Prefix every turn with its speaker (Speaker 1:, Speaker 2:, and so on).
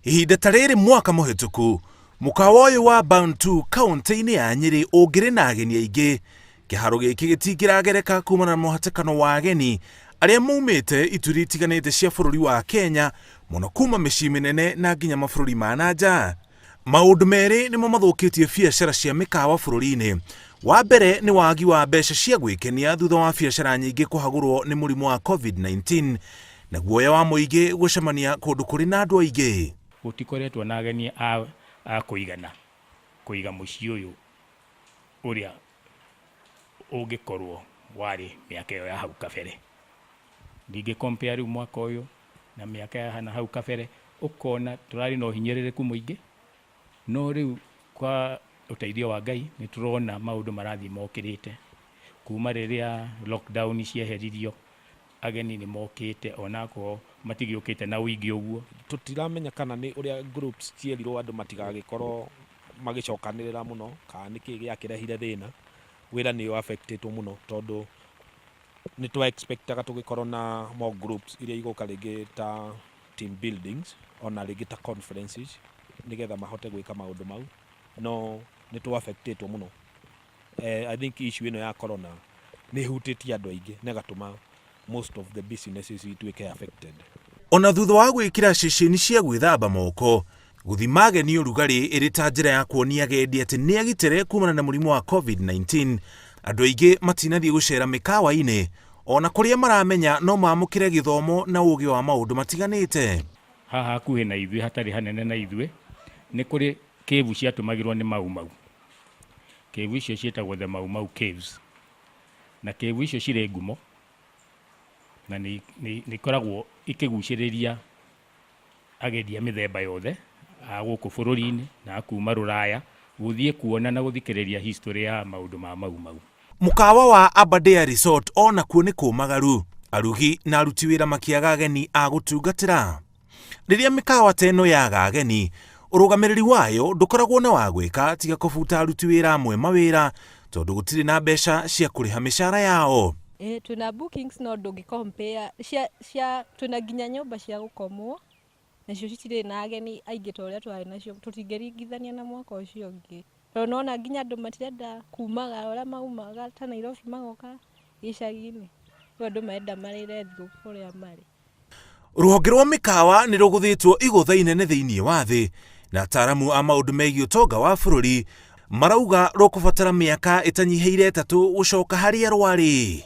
Speaker 1: Ihinda ta rĩrĩ mwaka mũhĩtũku, mũkawa ũyũ wa Bantu kaũntĩ-inĩ ya Nyĩrĩ ũngĩrĩ na ageni aingĩ. Kĩharo gĩkĩ gĩtingĩragereka kumana na mũhatĩkano wa ageni arĩa maumĩte ituri itiganĩte cia bũrũri wa Kenya, mũno kuma mĩciĩ mĩnene na nginya mabũrũri ma na nja. Maũndũ merĩ nĩmo mathũkĩtie biacara cia mĩkawa bũrũri-inĩ. Wa mbere nĩ wagi wa mbeca cia gwĩkenia thutha wa biacara nyingĩ kũhagũrwo nĩ mũrimũ wa COVID-19 na guoya wa mũingĩ gũcemania kũndũ kũrĩ na andũ aingĩ.
Speaker 2: Gũtikoretwo na ageni a a kũigana kũiga mũciĩ ũyũ ũrĩa ũngĩkorwo warĩ mĩaka ĩyo ya hau kabere. Ndingĩ compare rĩu mwaka ũyũ na mĩaka ya na hau kabere, ũkona tũrarĩ na ũhinyĩrĩrĩku mũingĩ, no rĩu kwa ũteithio wa Ngai nĩ tũrona maũndũ marathiĩ mokĩrĩte. Kuma rĩrĩa lockdown cieheririo, ageni nĩ mokĩte onakorwo matigĩũkĩte na ũingĩ ũguo.
Speaker 3: Tũtiramenya kana nĩ ũrĩa groups cierirwo andũ matigagĩkorwo magĩcokanĩrĩra mũno kana nĩkĩ gĩakĩrehire thĩna. Wĩra nĩ ũ affect ĩtwo mũno tondũ nĩ twa expect aga tũgĩkorwo na more groups iria igũka rĩngĩ ta team buildings ona rĩngĩ ta conferences nĩgetha mahote gwĩka maũndũ mau, no nĩ tũ affect ĩtwo mũno. I think issue ĩno ya corona nĩ ĩhutĩtie andũ aingĩ na ĩgatũma most of the businesses ituĩke affected.
Speaker 1: Ona thutha wa gwĩkĩra ceceni cia gwĩthamba moko, gũthima ageni ũrugarĩ ĩrĩ ta njĩra ya kuonia agendi atĩ nĩ agitĩre kumana na mũrimũ wa COVID-19, andũ aingĩ matinathiĩ gũcera mĩkawa-inĩ ona kũrĩa maramenya no mamũkĩre gĩthomo na ũgĩ wa maũndũ matiganĩte.
Speaker 2: Haha hakuhĩ na ithuĩ, hatarĩ hanene na ithuĩ, nĩ kũrĩ cave ciatũmagĩrwo nĩ Mau Mau. Cave icio ciĩtagwo the Mau Mau Caves. Na cave icio cirĩ ngumo na nĩ ikoragwo ikĩgucĩrĩria agendi a mĩthemba yothe a gũkũ bũrũri-inĩ na a kuma rũraya gũthiĩ kuona na gũthikĩrĩria history ya maũndũ ma Mau Mau.
Speaker 1: Mũkawa wa Aberdare Resort onakuo nĩ kũmagaru, arugi na aruti wĩra makĩaga ageni a gũtungatĩra. Rĩrĩa mĩkawa ta ĩno yaga ageni, ũrũgamĩrĩri wayo ndũkoragwo na wa gwĩka tiga kũbuta aruti wĩra amwe mawĩra tondũ gũtirĩ na mbeca cia kũrĩha mĩcara yao.
Speaker 4: Ĩĩ twĩna bookings no ndũngĩ compare cia cia twĩna nginya nyũmba cia gũkomwo nacio citirĩ na ageni aingĩ ta ũrĩa twarĩ nacio, tũtingĩringithania na mwaka ũcio ũngĩ. Tondũ nĩwona nginya andũ matirenda kumaga ũrĩa maumaga ta Nairobi magoka gĩcagi-inĩ, rĩu andũ marenda marĩre thigũkũ kũrĩa marĩ.
Speaker 1: Rũhonge rwa mĩkawa nĩ rũgũthĩtwo igũtha inene thĩinĩ wa thĩ na ataaramu a maũndũ megiĩ ũtonga wa bũrũri marauga rũkũbatara mĩaka ĩtanyihĩire 3 gũcoka harĩa rwarĩ.